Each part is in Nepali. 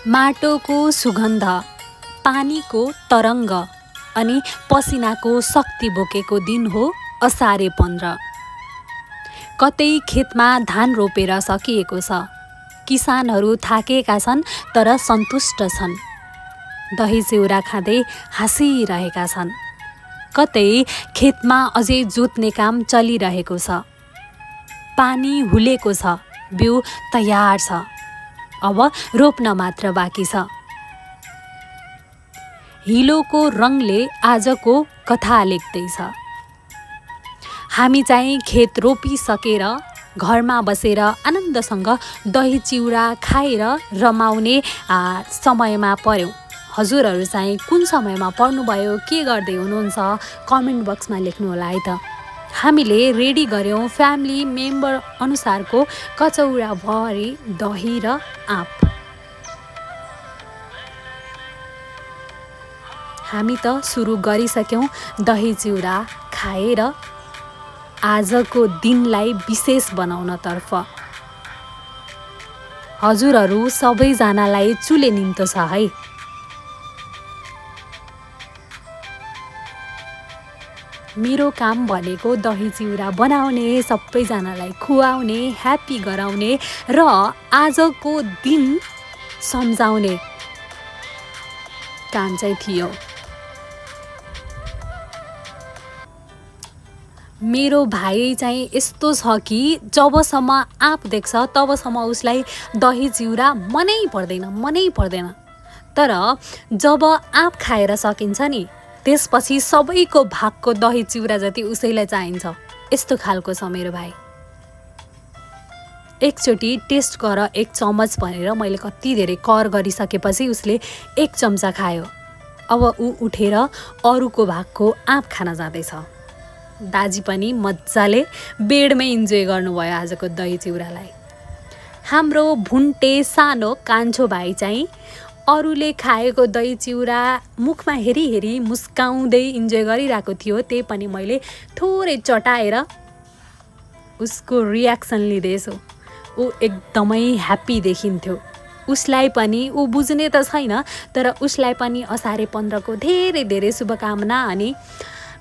माटोको सुगन्ध, पानीको तरङ्ग अनि पसिनाको शक्ति बोकेको दिन हो असारे 15। कतै खेतमा धान रोपेर सकिएको छ। किसानहरू थाकेका छन् तर सन्तुष्ट छन्। दही चिउरा खाँदै हाँसिरहेका छन्। कतै खेतमा अझै जोत्ने काम चलिरहेको छ। पानी हुलेको छ, बिउ तयार छ, अब रोप्न मात्र बाँकी छ। हिलोको रङले आजको कथा लेख्दैछ। हामी चाहिँ खेत रोपिसकेर घरमा बसेर आनन्दसँग दही चिउरा खाएर रमाउने समयमा पर्यौँ। हजुरहरू चाहिँ कुन समयमा पर्नुभयो, के गर्दै हुनुहुन्छ, कमेन्ट बक्समा लेख्नुहोला है त। हामीले रेडी गर्यौँ फ्यामिली मेम्बर अनुसारको कचौराभरि दही र आँप। हामी त सुरु गरिसक्यौँ दही चिउरा खाएर आजको दिनलाई विशेष बनाउनतर्फ। हजुरहरू सबैजनालाई चुले निम्तो छ है। मेरो काम भनेको दही चिउरा बनाउने, सबैजनालाई खुवाउने, ह्याप्पी गराउने र आजको दिन सम्झाउने काम चाहिँ थियो। मेरो भाइ चाहिँ यस्तो छ कि जबसम्म आँप देख्छ तबसम्म उसलाई दही चिउरा मनै पर्दैन। तर जब आँप खाएर सकिन्छ नि त्यसपछि सबैको भागको दही चिउरा जति उसैलाई चाहिन्छ। यस्तो खालको छ मेरो भाइ। एकचोटि टेस्ट गर 1 चम्मच भनेर मैले कति धेरै कर गरिसकेपछि उसले 1 चम्चा खायो। अब ऊ उठेर अरूको भागको आँप खान जाँदैछ। दाजी पनि मजाले बेडमै इन्जोय गर्नुभयो आजको दही चिउरालाई। हाम्रो भुन्टे सानो कान्छो भाइ चाहिँ अरूले खाएको दही चिउरा मुखमा हेरी मुस्काउँदै इन्जोय गरिरहेको थियो। त्यही पनि मैले थोरै चटाएर उसको रियाक्सन लिँदैछु। ऊ एकदमै ह्याप्पी देखिन्थ्यो। उसलाई पनि, ऊ बुझ्ने त छैन तर उसलाई पनि असारे 15 को धेरै शुभकामना। अनि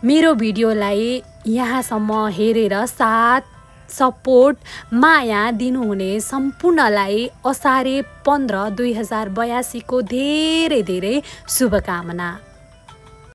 मेरो भिडियोलाई यहाँसम्म हेरेर साथ, सपोर्ट, माया दिनुहुने सम्पूर्णलाई असारे 15 2082 को धेरै शुभकामना।